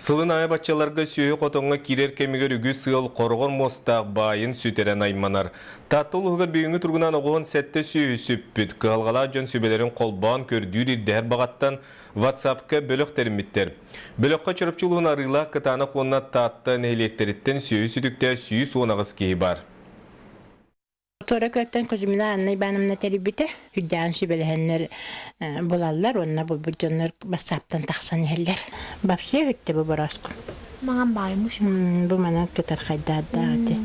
Сылын аайы баччаларга сүөһү хотоҥҥо киирэр кэмигэр үгүс ыал хороҕор муостаах баайын сүтэрэн айманар. Таатта улууһугар бүгүҥҥү туругунан оҕуһун сэттэ сүөһү сүппүт. Кыһалҕалаах дьон сүбэлэрин холбоон көрдүүр-ирдэһэр баҕаттан WhatsApp-ка бөлөх тэриммиттэр. Бөлөххө Чурапчы улууһун Арыылаах, Кытаанах уонна Таатта нэһилиэктэриттэн сүөһү сүтүктээх 118 киһи баар. Туора көртөн Кузьмина Анна Ивановна тэрийбитэ. Үрдээн сүбэлэһэннэр булаллар уонна булбут дьоннор бассааптан тахсан иһэллэр. Вообще үттэ бу борооску. Маҥан бааймыш. Бу манан кытархайдаардаа ити.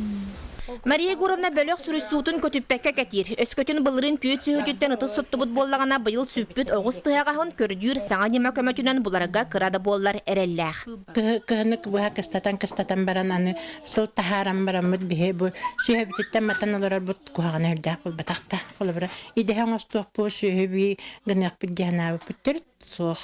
Мария Егоровна бөлөх суруйсуутун көтүппэккэ кэтиир. Өскөтүн былырыын түөт сүһүтүттэн ытыс суттубут буоллаҕына, быйыл сүппүт оҕус тыһаҕаһын көрдүүр саҥа ньыма көмөтүнэн буларга кыра да буоллар эрэллээх. Кыһыны быһа кыстатан-кыстатан баран аны сыл таһааран бараммыт биһи бу сүөһүбүтүттэн матан олорорбут куһаҕана үрдээх буолбатах да. Холобура, идэһэ оҥостуохпут, сүөһү бии гыныахпыт дии санаабыппыт төрүт суох.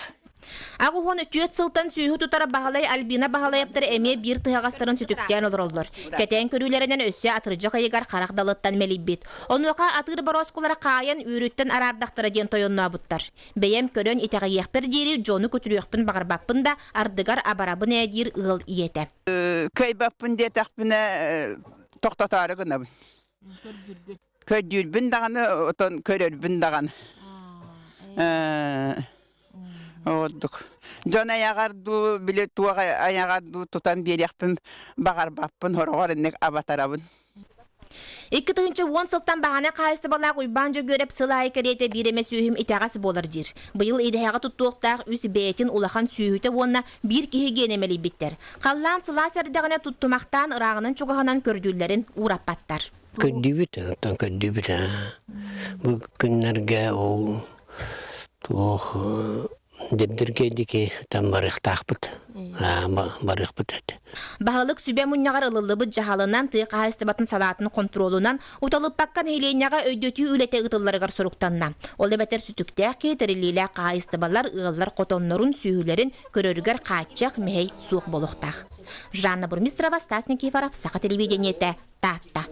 84 сылтан сүөһү тутар Баһылай Альбина Баһылайаптар эмиэ биир тыһаҕастарын сүтүктээн олороллор. Кэтээн көрүүлэринэн өссө атырдьах ыйыгар харах далыттан мэлийбит. Онуоха атыыр борооскулара хаайан үөрүттэн араардахтара диэн тойоннообуттар. Бэйэм көрөн итэҕэйиэхпэр диэри дьону көтүрүөхпүн баҕарбаппын да, ардыгар абарабын ээ диир ыал ийэтэ. Кыайбаппын диэтэхпинэ, тохтотоору гынабын. Көрдүүрбүн даҕаны, отон көрөрбүн даҕаны. Ордук. Дьон айаҕар дуу, били туох айаҕар дуу тутан биэриэхпин баҕарбаппын, хороҕор инник абатарабын. 2010 сылтан баһаана хаһаайыстыбалаах Уйбаан Дьөгүөрэп сыл аайы кэриэтэ биир эмэ сүөһүм итэҕэс буолар диир. Быйыл идэһэҕэ туттуохтаах үс бэйэтин улахан сүөһүтэ уонна биир киһи гиэнэ мэлийбиттэр. Халлаан сылаас эрдэҕинэ туттумахтаан ырааҕынан-чугаһынан көрдүүллэрин уураппаттар. Көрдүүбүт, оттон көрдүүбүт аа. Бу күннэргэ ол туох Дэбдиргэ диэки там барыахтаахпыт. Барыахпыт этэ. Баһылык сүбэ мунньаҕар ылыллыбыт дьаһалынан тыа хаһаайыстыбатын салаатын хонтуруолунан уталыппакка нэһилиэнньэҕэ өйдөтүү үлэтэ ыытылларыгар соруктанна. Ол эбэтэр сүтүктээх киһи тэриллиилээх хаһаайыстыбалар ыаллар хотоннорун, сүөһүлэрин көрөрүгэр хааччах, мэһэй суох буолуохтаах. Жанна Бурмистрова, Стас Никифоров, Саха телевидениетэ, Таатта.